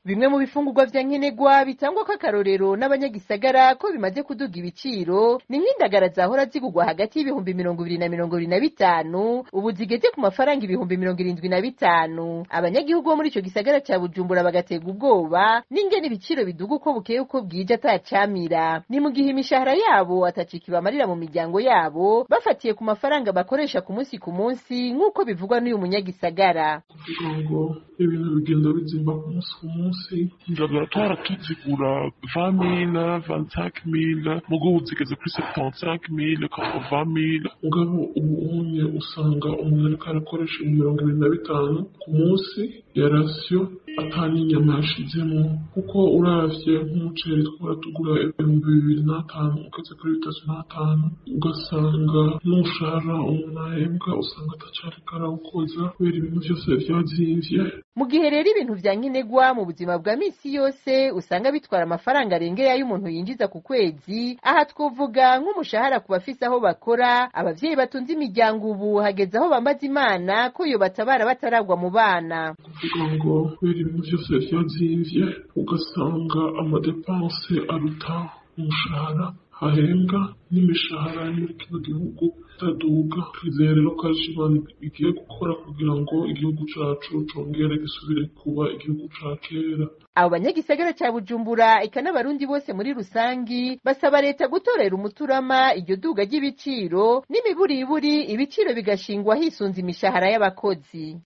Bimwe mu bifungurwa vya nkenerwa bitangwa ko akarorero n'abanyagisagara ko bimaze kuduga ibiciro ni nk'indagara zahora zigurwa hagati y'ibihumbi 20 na 25, ubu zigeze ku mafaranga 75,000. Abanyagihugu bo muri ico gisagara ca Bujumbura bagaterwa ubwoba n'ingene ibiciro biduga uko bukeye uko bwije atacamira. Ni mu gihe imishahara yabo atacika ibamarira mu miryango yabo, bafatiye ku mafaranga bakoresha ku munsi ku munsi, nk'uko bivugwa n'uyu munyagisagara. Kuvuga ngo ibintu bigenda bizimba ku munsi ku munsi, indagara twara tuzigura 20 000, 25 000, mugo ubu zigeze kuri 75 000, 80 000. Mugabo ubu unye usanga umuntu ariko arakoresha 25 ku munsi ya ration, ata n'inyama yashizemwo, kuko uravye nk'umuceri twahora tugura 2500 ugeze kuri 3500, ugasanga n'umushahara umuntu ahembwa usanga atacariko arawukoza kubera ibintu vyose vyazimvye. Mu gihe rero ibintu vya nkenerwa mu buzima bwa misi yose usanga bitwara amafaranga arengeye ayo umuntu yinjiza ku kwezi, aha twovuga nk'umushahara ku bafise aho bakora, abavyeyi batunze imiryango ubu hageze aho bambaza Imana ko yobatabara bataragwa mu bana. Kuvuga ngo kubera ibintu vyose vyazimvye, ugasanga amadépenses aruta umushahara hahembwa, n'imishahara muri kino gihugu itaduga. Twizeye rero ko arico Imana igiye gukora kugira ngo igihugu cacu congere gisubire kuba igihugu ca kera. Abo banyagisagara ca Bujumbura, eka n'Abarundi bose muri rusangi, basaba leta gutorera umuturama iryo duga ry'ibiciro, n'imiburiburi ibiciro bigashingwa hisunze imishahara y'abakozi.